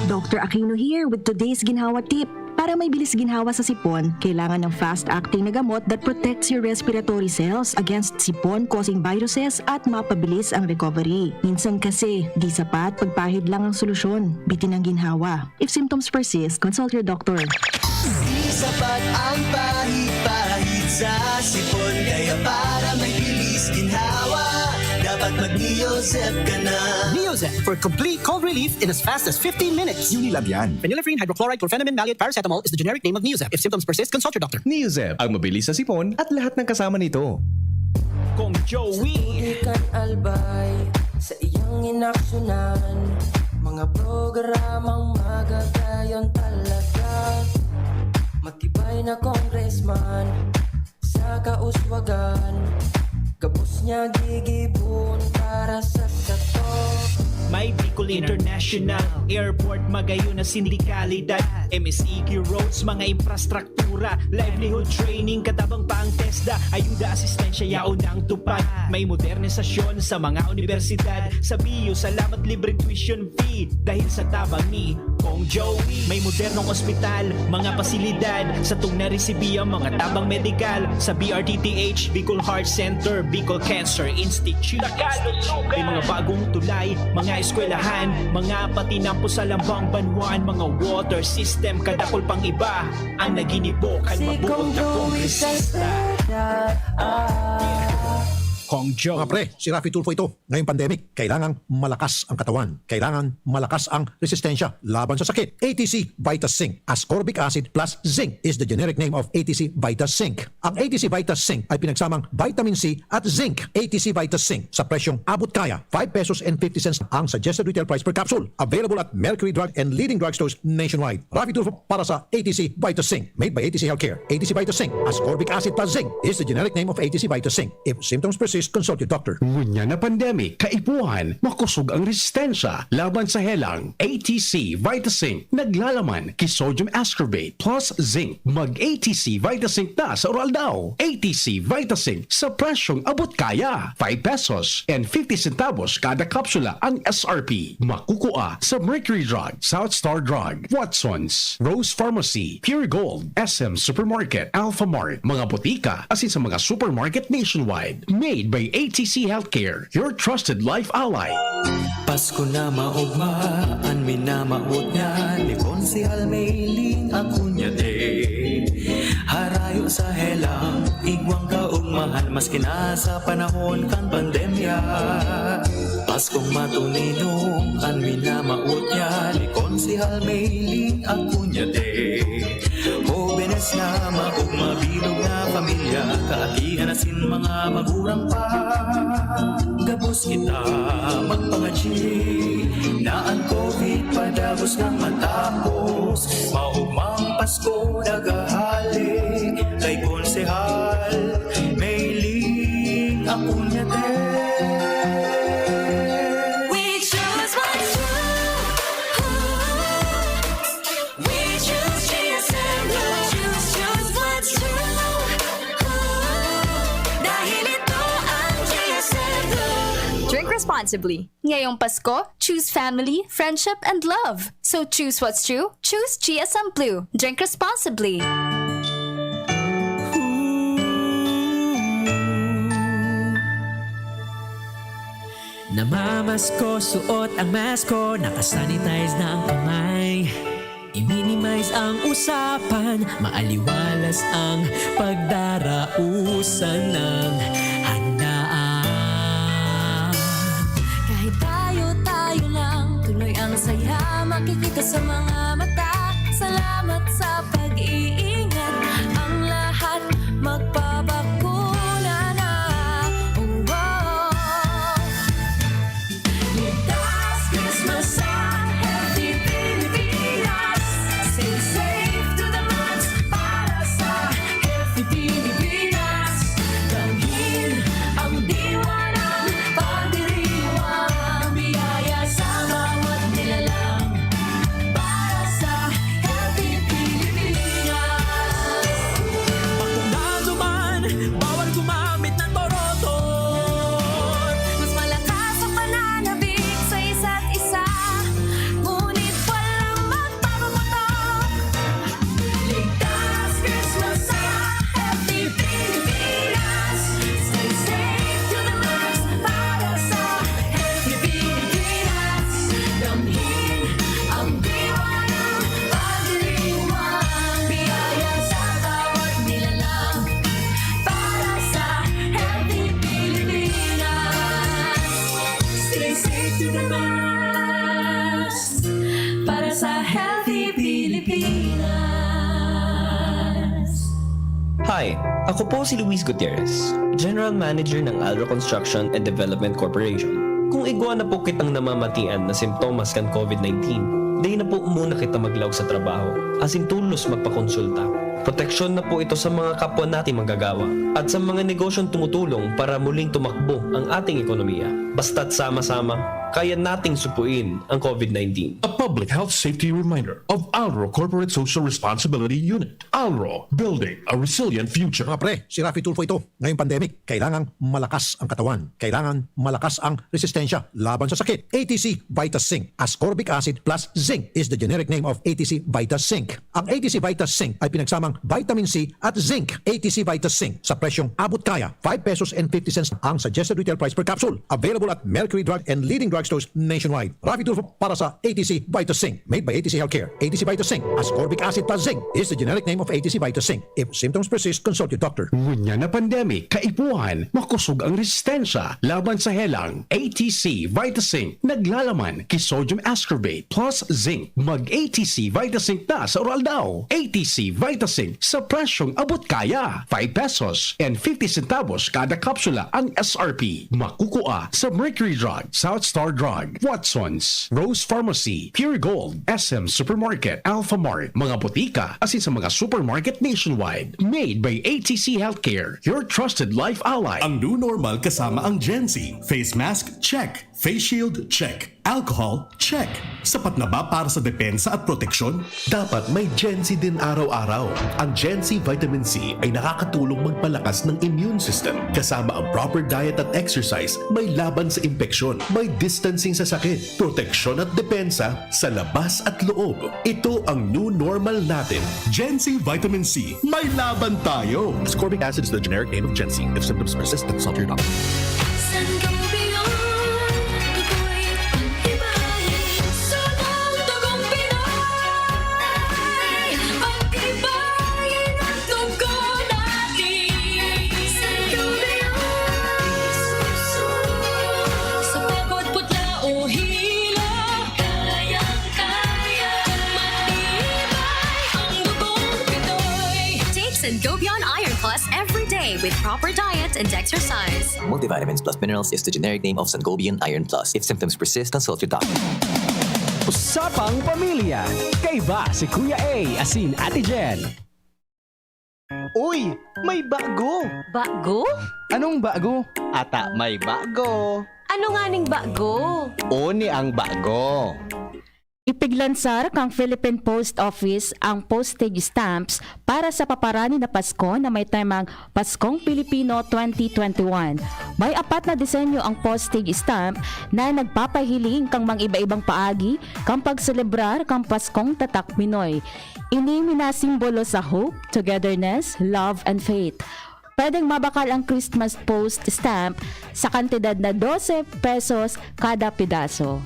Doctor Aquino here with today's ginhawa tip. Para may bilis ginhawa sa sipon, kailangan ng fast-acting na gamot that protects your respiratory cells against sipon-causing viruses at mapabilis ang recovery. Minsan kasi, di sapat pagpahid lang ang solusyon. Bitin ang ginhawa. If symptoms persist, consult your doctor. Di sapat ang pahid-pahid sa sipon. Kaya para may bilis ginhawa, dapat mag-Neozep ka na. Neozep for complete cold relief in as fast as fifteen minutes. Unilab yan. Phenylephrine hydrochloride chlorphenamine maleate paracetamol is the generic name of Neozep. If symptoms persist, consult your doctor. Neozep, ang mabilis sa sipon at lahat ng kasama nito. Kong Joey. Di kan albay sa iyang inaksyonan. Mga programang magagayon talaga. Matibay na congressman sa kauswagan. Gabos niya gigibon para sa sato. May Bicol International Airport, magayon na sindikalidad. M S E Q roads, mga infrastruktura, livelihood training, katabang pa ang TESDA, ayuda, asistensya, yaon ang tupad. May modernisasyon sa mga unibersidad, sa B U, salamat libreng tuition fee, dahil sa tabang ni Kong Joey. May modernong ospital, mga pasilidad, satong naresibi ang mga tabang medikal sa B R T T H, Bicol Heart Center, Bicol Cancer Institute. May mga bagong tulay, mga eskwelahan, mga patinampo sa lambang banwaan, mga water system, kadakol pang iba. Ang naginibo kan mabuot na kongresista. Kong Joe. Mga pre, si Raffy Tulfo ito. Ngayong pandemic, kailangang malakas ang katawan. Kailangan malakas ang resistensya laban sa sakit. A T C Vitas Zinc. Ascorbic acid plus zinc is the generic name of A T C Vitas Zinc. Ang A T C Vitas Zinc ay pinagsamang vitamin C at zinc. A T C Vitas Zinc sa presyong abot kaya, five pesos and fifty cents ang suggested retail price per capsule. Available at Mercury Drug and leading drugstores nationwide. Raffy Tulfo para sa A T C Vitas Zinc. Made by A T C Healthcare. A T C Vitas Zinc. Ascorbic acid plus zinc is the generic name of A T C Vitas Zinc. If symptoms persist, consult your doctor. Ngunyan na pandemic, kaipuhan, makosog ang resistensya laban sa helang. A T C Vitasync, naglalaman ki sodium ascorbate plus zinc. Mag A T C Vitasync na sa Oral Daw. A T C Vitasync sa presyong abot kaya. Five pesos and fifty centavos kada kapsula ang S R P. Makukua sa Mercury Drug, South Star Drug, Watson's, Rose Pharmacy, Pure Gold, S M Supermarket, Alphamart, mga botika, asin sa mga supermarket nationwide. Made by A T C Healthcare, your trusted life ally. Pasko na maogma, an minamawot niya ni Konsehal Mailing Acuña de. Harayo sa helang, igwang kaogmahan, maski na sa panahon kan pandemya. Paskong matuninong an minamawot niya ni Konsehal Mailing Acuña de. Hobenes na maogma, bilog na pamilya, kaakihan asin mga magurang pa. Gabos kita magpangadyi na an COVID padagos nang matapos. Maogmang Pasko naghahali kay Konsehal Mailing Acuña de. We choose what's true. We choose G S M Blue. Choose, choose what's true. Dahil ito ang G S M Blue. Drink responsibly. Ngayong Pasko, choose family, friendship, and love. So choose what's true. Choose G S M Blue. Drink responsibly. Namamasko, suot ang mask ko, nakasanitize na ang kamay. I-minimize ang usapan, maaliwalas ang pagdarausan ng handaan. Kahit tayo-tayo lang, tuloy ang saya makikita sa mga mata. Salamat sa pag-iingat, ang lahat magpabakuna na. Oh, oh. Ligtas Christmas sa Healthy Pilipinas. Stay safe to the max para sa Healthy Pilipinas. Damhin ang diwa ng pagdiriwang biyaya sa bawat nilalang para sa Healthy Pilipinas. Bakuna naman, bawal gumamit ng boroton. Mas malakas ang pananabik sa isa't isa, ngunit walang magpapaputok. Ligtas Christmas sa Healthy Pilipinas. Stay safe to the max para sa Healthy Pilipinas. Damhin ang diwa ng pagdiriwang biyaya sa bawat nilalang para sa Healthy Pilipinas. Stay safe to the max para sa Healthy Pilipinas. Hi! Ako po si Luis Gutierrez, General Manager ng Alro Construction and Development Corporation. Kung igwa na po kitang namamatian na simptomas kan COVID nineteen, dai na po muna kita maglaog sa trabaho, asin tolos magpakonsulta. Proteksyon na po ito sa mga kapwa nating manggagawa at sa mga negosyong tumutulong para muling tumakbo ang ating ekonomiya. Basta't sama-sama, kaya nating supuin ang COVID nineteen. A public health safety reminder of Alro Corporate Social Responsibility Unit. Alro, building a resilient future. Mga pre, si Raffy Tulfo ito. Ngayong pandemic, kailangang malakas ang katawan. Kailangan malakas ang resistensya laban sa sakit. A T C Vitas Zinc, ascorbic acid plus zinc is the generic name of A T C Vitas Zinc. Ang A T C Vitas Zinc ay pinagsamang vitamin C at zinc. A T C Vitas Zinc sa presyong abot kaya, five pesos and fifty cents ang suggested retail price per capsule. Available at Mercury Drug and leading drugstores nationwide. Raffy Tulfo para sa A T C Vitas Zinc. Made by A T C Healthcare. A T C Vitas Zinc, ascorbic acid plus zinc is the generic name of A T C Vitas Zinc. If symptoms persist, consult your doctor. Ngunyan na pandemic, kaipuhan, makosog ang resistensya laban sa helang. A T C Vitasync naglalaman ki sodium ascorbate plus zinc. Mag A T C Vitasync na sa Uraldaw. A T C Vitasync sa presyong abot kaya. Five pesos and fifty centavos kada kapsula ang S R P. Makukua sa Mercury Drug, South Star Drug, Watson's, Rose Pharmacy, Pure Gold, S M Supermarket, Alphamart, mga botika, asin sa mga supermarket nationwide. Made by A T C Healthcare, your trusted life ally. Ang new normal kasama ang Gen Z. Face mask, check. Face shield, check. Alcohol, check. Sapat na ba para sa depensa at proteksyon? Dapat may Gen Z din araw-araw. Ang Gen Z Vitamin C ay nakakatulong magpalakas ng immune system. Kasama ang proper diet at exercise, may laban sa impeksyon, may distancing sa sakit, proteksyon at depensa sa labas at loob. Ito ang new normal natin. Gen Z Vitamin C, may laban tayo! Ascorbic acid is the generic name of Gen Z. If symptoms persist, consult your doctor. Sangobion, ako'y pag-ibahin sa pagtugong Pinoy. Pag-ibahin ang tugon natin. Sangobion, sa pagod, putla o hilo, kayang-kaya, matibay ang dugong Pinoy. Take Sangobion Iron Plus every day with proper diet and exercise. Multivitamins plus minerals is the generic name of Sangobion Iron Plus. If symptoms persist, consult your doctor. Usapang Pamilya, kaiba si Kuya A asin Ate Jen. Uy! May bago! Bago? Anong bago? Ata may bago! Ano nganing bago? Oni ang bago! Ipiglansar kan Philippine Post Office ang postage stamps para sa paparani na Pasko na may temang Paskong Pilipino twenty twenty-one. May apat na disenyo ang postage stamp na nagpapahiling kan mga iba-ibang paagi kan pagselebrar kan Paskong Tatak Pinoy. Ini minasimbolo sa hope, togetherness, love, and faith. pwedeng mabakal ang Christmas post stamp sa kantidad na dose pesos kada pidaso.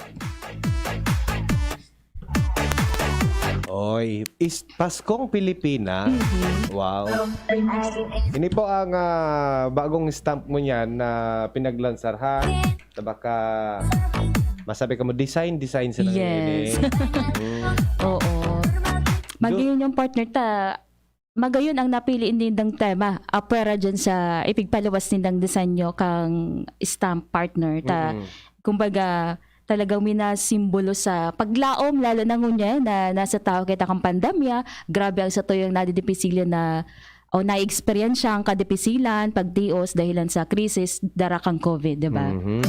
Oy, is Paskong Pilipina. Mhm. Wow. Ini po ang ah, bagong stamp mo niyan na pinaglansar ha. Sa baka masabi ka mo, design, design sa Yes. Mm. Oo. Magayon yung partner ta, magayon ang napili nindang tema. Apwera dyan sa ipigpaluwas nindang disenyo kang stamp partner ta. Mm-mm. Kumbaga, talagang minasimbolo sa paglaom, lalo na ngunyan na nasa tao kita kang pandemya, grabe ang satuyang nadidipisilan na o naeksperyensya ang kadipisilan, pagtios dahilan sa krisis, dara kang COVID, di ba? Mhm.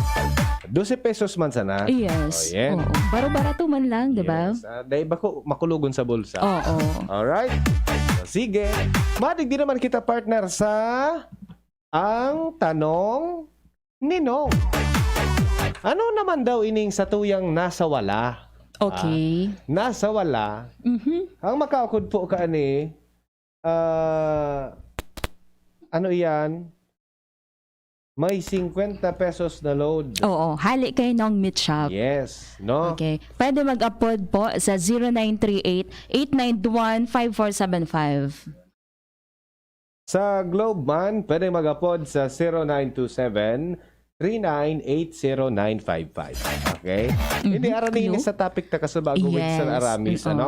Dose pesos man sana. Yes. Oh, yan. Oo. Baro-barato man lang, di ba? Yes. Ah, dahil bako makulogon sa bulsa. Oo. Alright. So, sige. Madigdi naman kita, partner, sa ang tanong ni Nong. Ano naman daw ining satuyang nasa wala? Okay. Nasa wala. Mhm. Ang makaukod po kaani, ah, ano iyan? May singkwenta pesos na load. Oo, hali kay Nong Meat Shop. Yes, no? Okay. Pwede mag-apod po sa zero nine three eight, eight nine one, five four seven five. Sa Globe man, pwede mag-apod sa zero nine two seven, three nine eight zero nine five five. Okay? Mhm. Hindi arani Hello? Ini sa topic ta kasubago with Sir Yes. Aramis, Mm-mm. ano?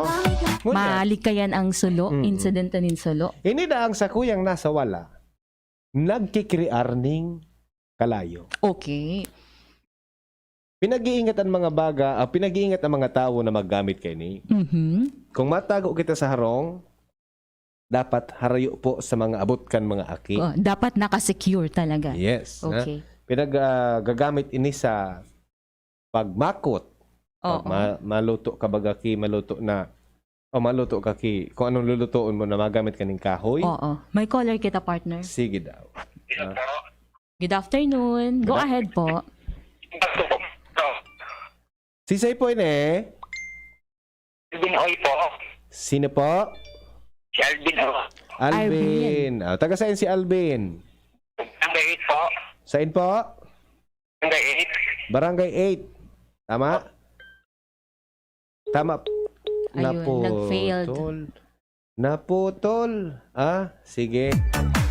Ngunyan, Malikayan ang sulo, Mm-mm. insidente nin sulo. Ini na ang sakuyang nasa wala, nagkikrear ning kalayo. Okay. Pinag-iingat ang mga baga, ah, pinag-iingat ang mga tawo na maggamit kaini. Mhm. Kung matago kita sa harong, dapat harayo po sa mga abot kan mga aki. Oh, dapat naka-secure talaga. Yes. Ha? Okay. Pinag ah, gagamit ini sa pagmakot. Oo. Pag ma- maluto ka baga ki, maluto na, o maluto ka ki, kung anong lulutuon mo na magamit kaning kahoy. Oo. May caller kita, partner. Sige daw. Ah, Good afternoon. Go Good ahead po. Sisay po ini? Alvin Hoy po. Sino po? Si Alvin Hoy. Alvin. Ah, taga saan si Alvin? Barangay eight po. Saan po? Barangay eight. Barangay eight. Tama? Tama. Ayun, nag-failed. Naputol. Naputol. Ah, sige.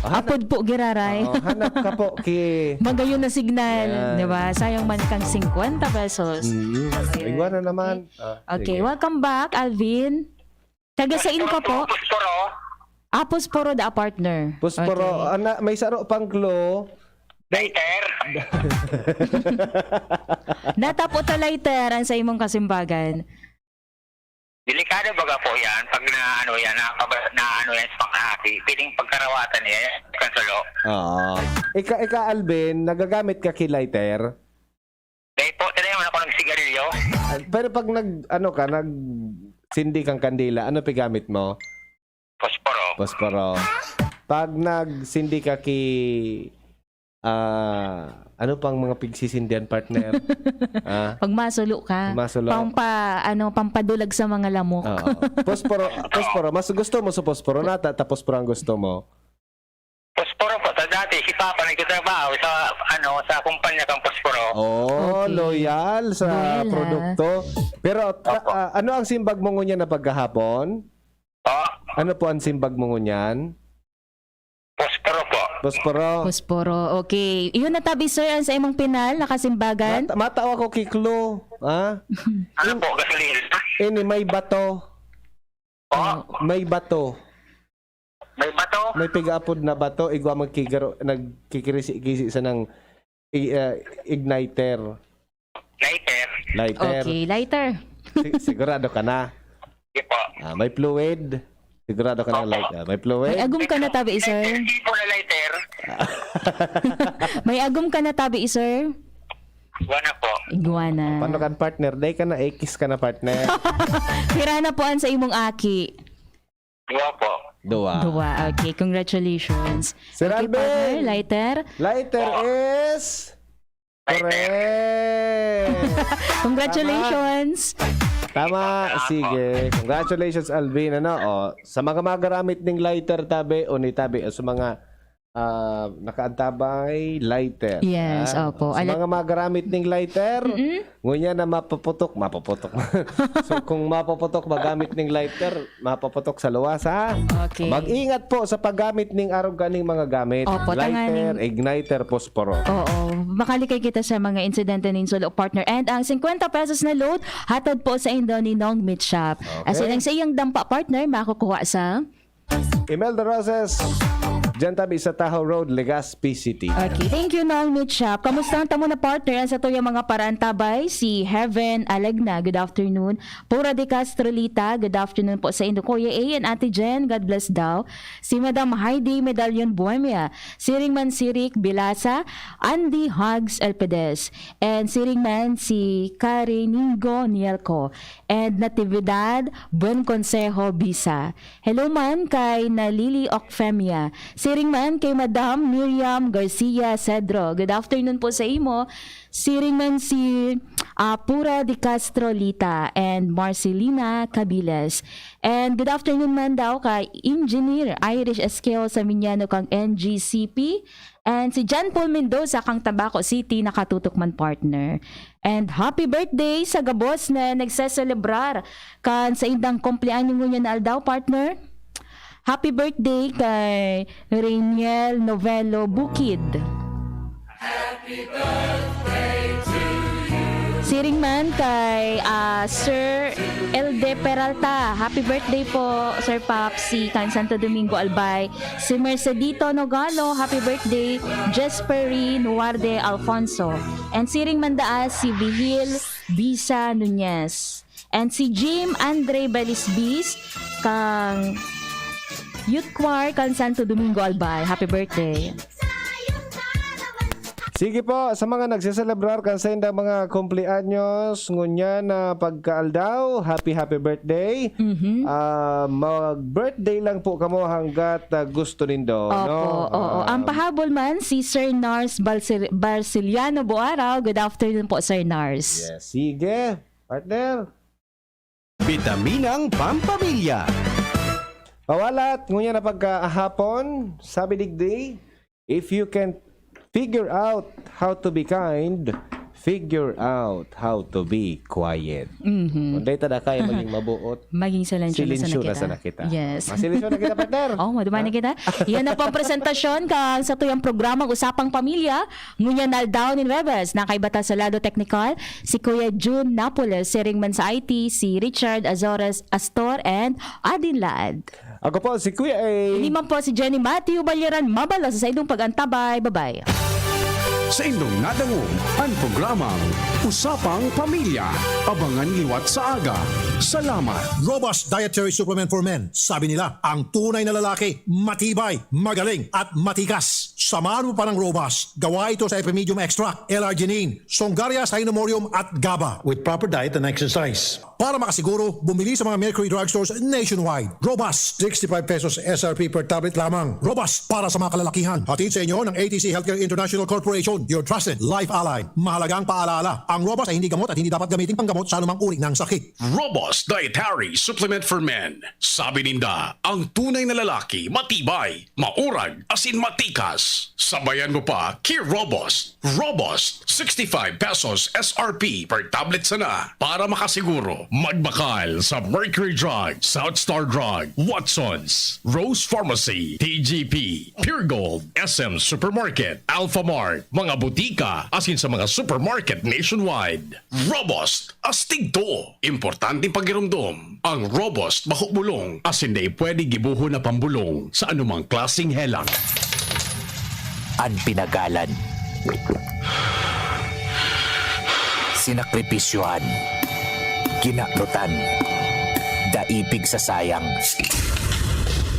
Hanap, Apod po, Giraray. Oo, hanap ka po ki... Magayon na signal, Yan. di ba? Sayang man kang singkwenta pesos. Mm. Igwa na naman. Ah, Okay, sige. Welcome back, Alvin. Taga saan ka po? Posporo. Ah, Posporo da, partner. Posporo. Okay. Ana, may saro pang clue. Lighter. Natapo ta lighter ang sa imong kasimbagan. Delikado baga po yan pag na ano yan, na, na ano yan sa mga aki. Pwedeng pagkarawatan yan, kan sulo. Oo. Ika, ika Alvin, nagagamit ka ki lighter? Dahil po, tayo naman ako ng sigarilyo. Ah, pero pag nag, ano ka, nag sindi kang kandila, ano pigamit mo? Posporo. Posporo. Pag nagsindi ka ki... Ah, ano pang mga pigsisindihan, partner? Ah, Pag masulo ka, Masulo. pampa, ano, pampadulag sa mga lamok. Oo. Posporo, posporo. Mas gusto mo sa posporo nata, tapos posporo ang gusto mo. Posporo po. Sa dati, si Papa nagtatrabaho sa, ano, sa kumpanya kang Posporo. Oh, Okay. Loyal sa Loyal, ha? produkto. Pero ta- Opo. Ah, ano ang simbag mo ngunyan na pagkahapon? Po? Ano po ang simbag mo ngunyan? Posporo po. Posporo. Posporo. Okay. Iyon na tabi, sir, ang sa imong pinal, nakasimbagan. Mata- matao ako kiklo. Ha? Ano po, gasolina? Ini may bato. Po? May bato. May bato? May pigaapod na bato. Igwa magkigaro, nagkikirisi-kisi sa nang i- ah, igniter. Lighter. Lighter. Okay, lighter. Si- sigurado ka na? Di po. Ah, may fluid. Sigurado ka na Opo. lighter. May fluid. May agom ka na tabi, sir. Tipo na lighter. May agom ka na tabi, sir. Wala po. Iguana. Paano kan partner? Day ka na, ekis ka na, partner. Pira na po ang sa imong aki. Dua po. Dua. Dua. Okay, congratulations. Sir Okay, Alvin. Partner, lighter. Lighter is correct. Congratulations. Tama, sige. Congratulations, Alvin. Ano, oh, sa mga magaramit ning lighter, tabi, o ni tabi, o sa mga ah, nakaantabay, lighter. Yes, Ah, opo. Sa Ala- mga magaramit ning lighter, Mm-mm. ngunyan na mapuputok, mapuputok. So, kung mapuputok, magamit ning lighter, mapuputok sa luwas, ha? Okay. Mag-ingat po sa paggamit ning arog kaning mga gamit. Opo, Lighter, tanganing- igniter, posporo. Oo. Makalikay kita sa mga insidente nin sulo, partner. And ang fifty pesos na load, hatod po sa indo ni Nong Meat Shop. Okay. As in, ang sa iyang dampa, partner, makukuha sa... Imelda Roses, dyan tabi sa Tahoe Road, Legazpi City. Okay. Thank you, Nong Meat Shop. Kamusta ang tamo na, partner? Ang sa tuyang mga paraantabay, si Heaven Alegna. Good afternoon. Pura de Castro Lita. Good afternoon po sa indo, Kuya A and Ate Jen. God bless daw. Si Madam Heidi Medallion Buemia. Siring man si Rick Bilasa, Andy Hugs Elpedes. And siring man si Kari Ningo Nielco. And Natividad Buen Consejo Bisa. Hello man kay Nalili Ocfemia. Siring man kay Madam Miriam Garcia Cedro. Good afternoon po sa imo. Siring man si ah, Pura de Castro Lita and Marcelina Cabiles. And good afternoon man daw kay Engineer Irish Esqueo Saminiano kang N G C P. And si John Paul Mendoza kang Tabaco City, nakatutok man, partner. And happy birthday sa gabos na nagseselebrar kan saindang kumpleanyo ngunyan na aldaw, partner. Happy birthday kay Rainiel Novelo Bukid. Siring man kay ah, Sir Elde Peralta. Happy birthday po, Sir Papsi, kan Santo Domingo, Albay. Si Mercedito Nogalo, happy birthday. Jespery Nuarde Alfonso. And siring man daa si Bihil Bisa Nunez. And si Jim Andre Belisbis, kang Youth Choir kan Santo Domingo, Albay. Happy birthday. Sige po, sa mga nagseselebrar kan saindang mga kumpleanyos ngunyan na pagkaaldaw, happy, happy birthday. Mhm. Ah, mag-birthday lang po kamo hanggat ah, gusto nindo, Opo, no? oo. Ah, Ang pahabol man, si Sir Nars Balsir- Barciliano Boaraw. Good afternoon po, Sir Nars. Yes, sige, partner. Bitaminang Pampamilya. Pawalat, ngunyan na pagkahapon, sabi digdi, if you can figure out how to be kind, figure out how to be quiet. Mhm. Kung dahil tada kaya maging mabuot, Maging silencio na sana silencio na kita. sana kita. Yes. Masilencio na kita, partner. Oh, maduma na kita. Yan na po ang presentasyon kan satuyang programang Usapang Pamilya. Ngunyan na aldaw nin Webes, nakaibata sa lado teknikal, si Kuya Jun Napoles, siring man sa I T, si Richard Azores Astor and Adin Laad. Ako po, si Kuya A. Ini man po si Jenny Matthew Balyeran Mabala sa saindong pag-antabay. Bye-bye. Sa indong nadangog, ang programang Usapang Pamilya. Abangan liwat sa aga. Salamat. Robust Dietary Supplement for Men. Sabi nila, ang tunay na lalaki, matibay, magaling, at matikas. Samahan mo pa ng Robust. Gawa ito sa Epimedium Extract, L-arginine, Songaria Sinomorium, at GABA. With proper diet and exercise. Para makasiguro, bumili sa mga Mercury Drugstores nationwide. Robust, sixty-five pesos S R P per tablet lamang. Robust para sa mga kalalakihan. Hatid sa inyo ng A T C Healthcare International Corporation, your trusted life ally. Mahalagang paalala, ang Robust ay hindi gamot at hindi dapat gamitin panggamot sa anumang uri ng sakit. Robust Dietary Supplement for Men. Sabi ninda, ang tunay na lalaki, matibay, maurag, asin matikas. Sabayan mo pa, ki Robust. Robust, sixty-five pesos S R P per tablet sana. Para makasiguro, magbakal sa Mercury Drug, South Star Drug, Watsons, Rose Pharmacy, T G P, Pure Gold, S M Supermarket, Alphamart, mga butika, asin sa mga supermarket nationwide. Robust, astig to. Importanteng pagiromdom. Ang Robust, bako bulong, asin dai pwede gibohon na pambulong sa anumang klaseng helang. An pinagalan, sinakripisyohan, kinaprotan, daipig sa sayang.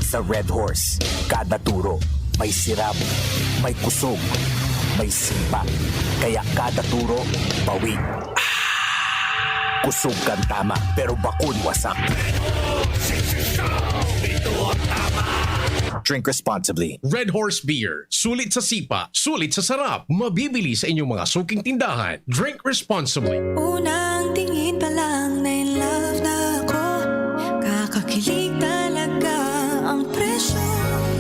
Sa Red Horse, kada turo may sirab, may kusog, may sipa. Kaya kada turo, bawi. Kusog kan tama, pero bakon wasak. Drink responsibly. Red Horse Beer. Sulit sa sipa, sulit sa sarap. Mabibili sa inyong mga suking tindahan. Drink responsibly. Unang tingin pa lang na in love na ako. Kakakilig talaga ang presyo.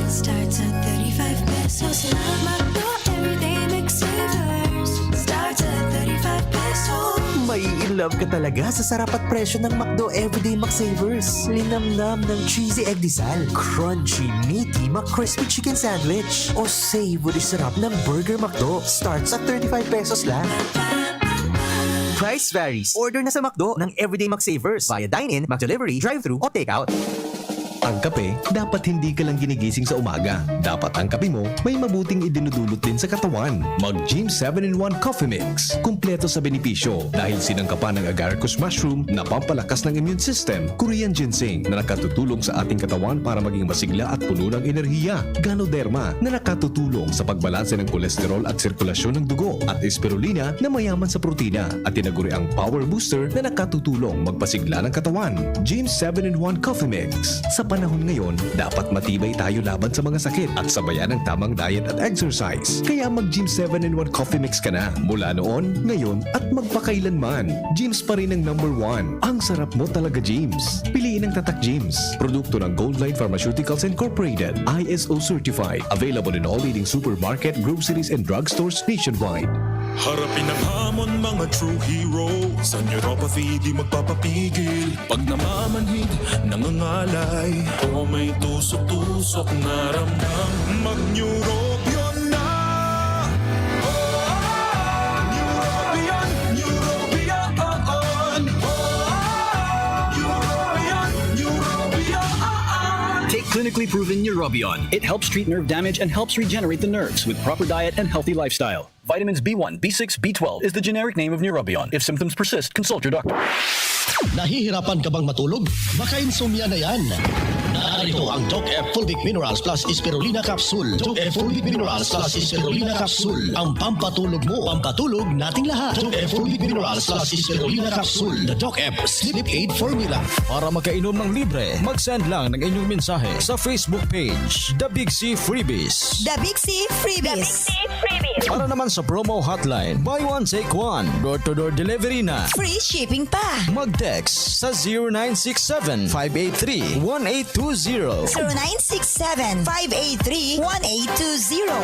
Starts at thirty-five pesos. Sa McDo, everyday McSavers starts at thirty-five pesos. Mai-in love ka talaga sa sarap at presyo ng McDo Everyday McSavers. Linamnam ng cheesy egg disal, crunchy, meaty, McCrispy chicken sandwich, o savory sarap ng Burger McDo. Starts at thirty-five pesos lang. Price varies. Order na sa McDo ng Everyday McSavers via dine-in, McDelivery, drive-thru, o takeout. Ang kape, dapat hindi ka lang ginigising sa umaga. Dapat ang kape mo may mabuting idinudulot din sa katawan. Mag Gym seven in one Coffee Mix. Kumpleto sa benepisyo dahil sinangkapan ng agaricus mushroom na pampalakas ng immune system, Korean ginseng na nakatutulong sa ating katawan para maging masigla at puno ng enerhiya, Ganoderma na nakatutulong sa pagbalanse ng kolesterol at sirkulasyon ng dugo, at Spirulina na mayaman sa protina at tinaguriang power booster na nakatutulong magpasigla ng katawan. Gym seven in one Coffee Mix. Sa panahon ngayon, dapat matibay tayo laban sa mga sakit at sabayan ng tamang diet at exercise. Kaya mag Gym seven in one Coffee Mix ka na mula noon, ngayon, at magpakailanman. Gym's pa rin ang number one. Ang sarap mo talaga, Gym's. Piliin ang Tatak Gym's. Produkto ng Goldline Pharmaceuticals Incorporated. I S O certified. Available in all leading supermarket, groceries, and drugstores nationwide. Harapin ang hamon, mga true hero. Sa neuropathy di magpapapigil. Pag namamanhid, nangangalay, o may tusok-tusok na ramdam, mag-Neurobion na! Neurobion, Neurobion, Neurobion, Neurobion. Take clinically proven Neurobion. It helps treat nerve damage and helps regenerate the nerves with proper diet and healthy lifestyle. Vitamins B one, B six, B twelve is the generic name of Neurobion. If symptoms persist, consult your doctor. Nahihirapan ka bang matulog? Baka insomnia na yan. Narito ang Doc F Fulvic Minerals Plus Spirulina Capsule. Doc F Fulvic Minerals Plus Spirulina Capsule. Ang pampatulog mo, pampatulog nating lahat. Doc F Fulvic Minerals Plus Spirulina Capsule. The Doc F Sleep Aid Formula. Para makainom ng libre, mag-send lang ng inyong mensahe sa Facebook page, The Big C Freebies. The Big C Freebies. Para naman sa promo hotline, buy one, take one, door-to-door delivery na. Free shipping pa. Mag-text sa zero nine six seven, five eight three, one eight two zero. zero nine six seven, five eight three, one eight two zero.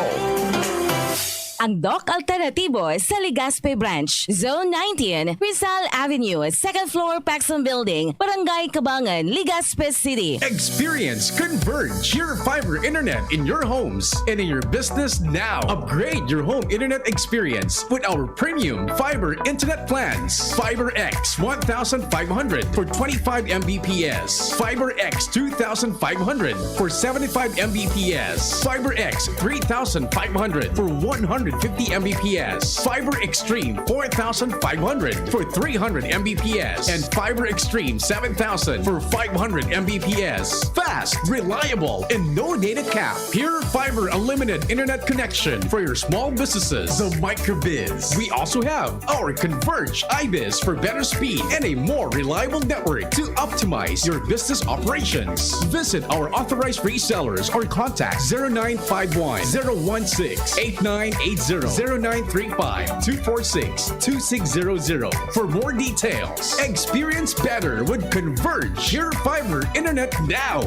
Ang Doc Alternatibo sa Legazpi Branch, Zone nineteen, Rizal Avenue, second floor, Paxson Building, Barangay Cabangan, Legazpi City. Experience Converge, your fiber internet in your homes and in your business now. Upgrade your home internet experience with our premium fiber internet plans. Fiber X one thousand five hundred for twenty-five M B P S. Fiber X two thousand five hundred for seventy-five M B P S. Fiber X three thousand five hundred for one hundred fifty M B P S. Fiber Extreme four thousand five hundred for three hundred M B P S. And Fiber Extreme seven thousand for five hundred M B P S. Fast, reliable, and no data cap. Pure Fiber Unlimited Internet Connection for your small businesses. The Microbiz. We also have our Converge iBiz for better speed and a more reliable network to optimize your business operations. Visit our authorized resellers or contact zero nine five one, zero one six, eight nine eight zero, zero nine three five, two four six, two six zero zero for more details. Experience better with Converge, your fiber internet now.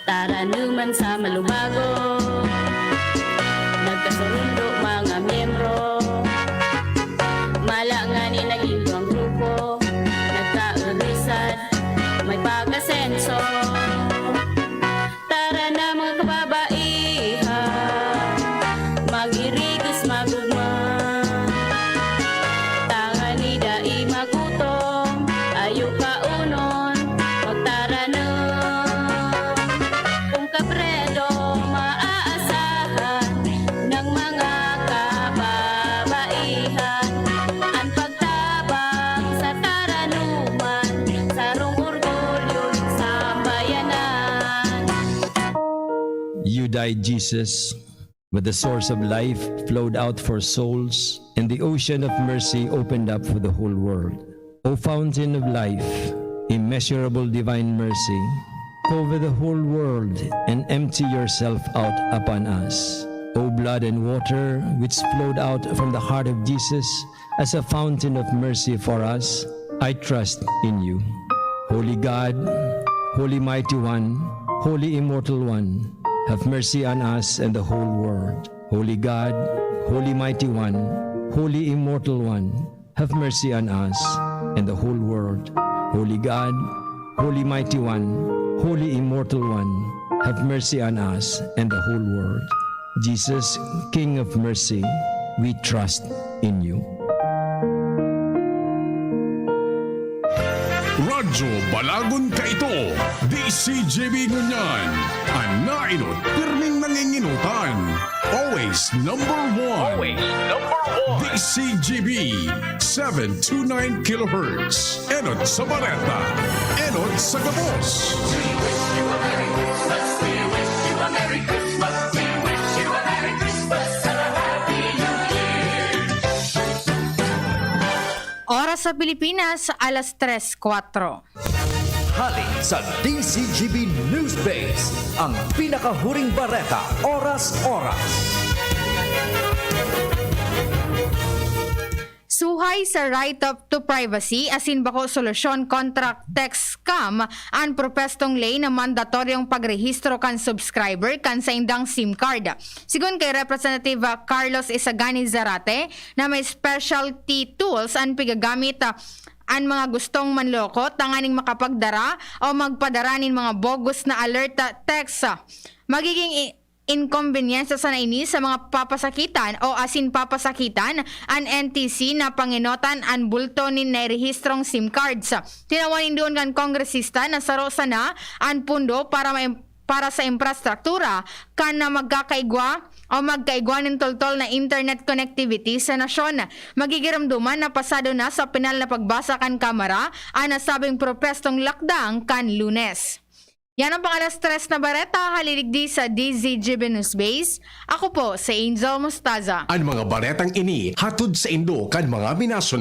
Taranuman sa malubago, nagkasurundo mga miyembro. Mala ngani naging duwang grupo, nagkaurisan, may pag-asenso. Tara na mga kababaihan, mag-irigos, mag-ugma. Tangani dai magutom, ayo kaunon, magtaranom. Kung kapredo maaasahan ng mga kababaihan, ang pagtabang sa taranuman, sarong orgulyo ng sambayanan. You died, Jesus, but the source of life flowed out for souls, and the ocean of mercy opened up for the whole world. O fountain of life, immeasurable divine mercy, cover the whole world and empty yourself out upon us. O blood and water which flowed out from the heart of Jesus as a fountain of mercy for us, I trust in you. Holy God, Holy Mighty One, Holy Immortal One, have mercy on us and the whole world. Holy God, Holy Mighty One, Holy Immortal One, have mercy on us and the whole world. Holy God, Holy Mighty One, Holy Immortal One, have mercy on us and the whole world. Jesus, King of Mercy, we trust in you. Radyo Balagon kaito, D C G B ngunyan, an nainot pirming nanginginotan. Always number one. Always number one. D C G B, seven two nine kilohertz. Enot sa bareta, enot sa gabos. Oras sa Pilipinas, alas tres kwatro. Hali sa D C G B News Base, ang pinakahuring bareta, oras-oras. Suhay sa right of to privacy asin bako solusyon kontra text scam an propestong ley na mandatoryong pagrehistro kan subscriber kan saindang SIM card. Sigon kay Representative Carlos Isagani Zarate na may specialty tools an pigagamit, ah, an mga gustong manloko tanganing makapagdara o magpadara nin mga bogus na alert, ah, text, ah, magiging i- inkombenyensya sana ini sa mga papasakitan o asin papasakitan an N T C na pangenotan an bulto nin nairehistrong SIM cards. Tinawan nin duon kan kongresista na saro sana an pundo para ma- para sa infrastruktura kan na magkakaigwa o magkaigwa nin toltol na internet connectivity sa nasyon. Magigiromdoman na pasado na sa pinal na pagbasa kan Kamara an nasabing propestong lakdang kan Lunes. Yan ang pang-alas tres na bareta, haliligdi sa D Z G B News Base. Ako po si Angel Mostaza. An mga baretang ini hatod saindo kan mga minasunod.